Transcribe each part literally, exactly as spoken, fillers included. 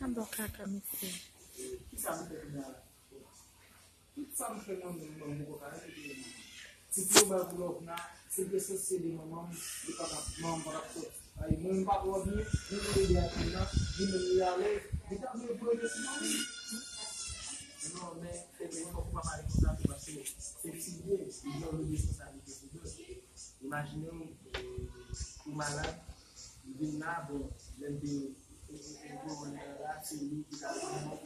An bon kaka, mesye. Kisa m fè kounye a la? Tout sa m fè mwen menm, mwen m poko ka repete yo manman. Si pou yo bay pou Lovna, se kesyon se de manman m, li pa t ap, manman m pa t ap sòti. Ay, mwen m pa twò byen, li vin ede ak li nan, li menm li alèz, li ta vle pou ede sou manman m. Non, men, se vre, fòk ou pa pale konsa tou, paske se ti vre, li gen yon lòt responsablite sou do l. Imajine w, eh, ou malad, li vin la, bon, lè l te, eh, eh, eh, bon, lè la, se li ki ta vin, bon,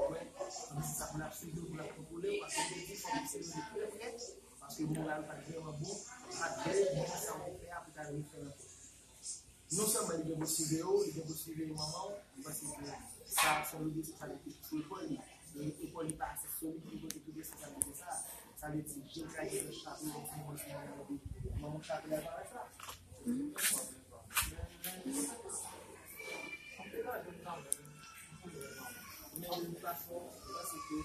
mwen, mwen, se sa pou l ap swiv, pou l ap kontwole w, paske li te di, fòk ou se yon trè prè, paske moral pa t vrèman bon, pa t vrè, bon, sa w te fè a, pou ta refè l ankò. Non sèlman li gen pou siveye w, li gen pou siveye manman w, m panse ke sa, se yon lòt responsabilite ki sou epòl li. Men epòl li pa ase solid pou pote tout responsabilite sa. Sa vle di, jodi a, gen chape yon timoun sou manman w, epi manman w chape l avè sa. Men de tout fason, m panse ke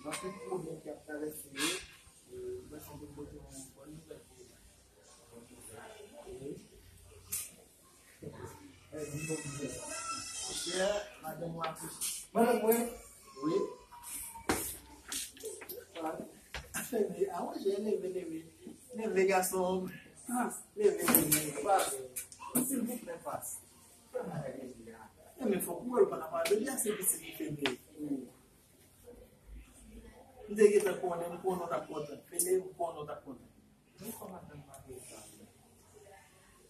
nan tout pwoblèm ki ap travèse yo, e, m panse m te pote yon bòn nouvèl pou ou. Chè madanm ou akouche. Madanm mwen? Wi. Fèmen, a, manje, leve, leve. Leve, gason. Leve, leve. Silvouplè, pas. Fè bagay leve a. Enben, fòk ou wè l pa ka pale, li ase pitit li, Fèmen. M te gentan konnen, m konnen w t ap kontan. Fèmen, m konnen w t ap kontan.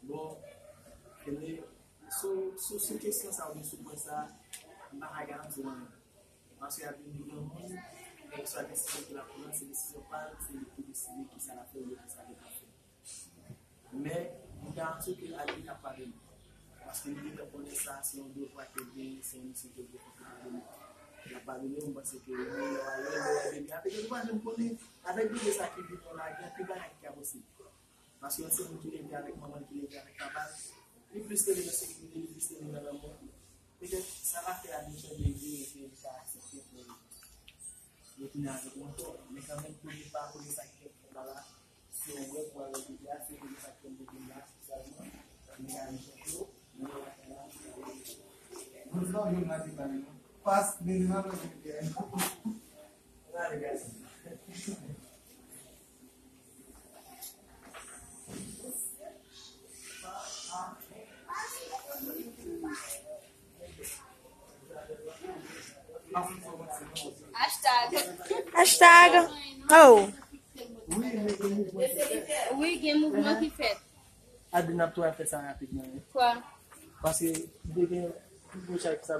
Bon, Fèmen, sou, sou, sou kesyon sa oubyen sou pwen sa, m pa ka garanti w anyen. Paske ap vin de granmoun, kèlkeswa desizyon ke l ap pran, se desizyon pa l, se li ki deside kisa l ap fè oubyen kisa li p ap fè. Men, m garanti w ke Adeline ap padone. Paske li gentan konnen sa, se yon devwa ke l genyen, se yon misyon ke l genyen pou padone. L ap padone, m panse ke yon lè w ale, lè w ale, men avèk bebe, ou pa janm konnen, avèk bebe sa ki vini an la, gen anpil bagay ki ka posib. Paske yon se moun ki leve avèk manman l, ki leve avèk papa l, li plis leve nan sekirite, li plis leve nan lanmou. Petèt, sa va fè Adeline chanje ide, epi li ka aksepte pou retounen avèk ou ankò. Men kanmenm, pou li pa konnen sa ki fèt la la, se yon wè pou al retounen a, se pou sa ki fèt la espesyalman, li ka vin chèche w, men yo pa fè la. Mwen pa jwenn mati pale non. Pas, men li pa jwenn mati pale. Gade, gade. Hashtag. Hashtag. Oh. Wi, gen mouvman ki fèt. Adeline ap tou fè sa rapidman, wi. Kwa? Paske m te gen yon pwochèk sa m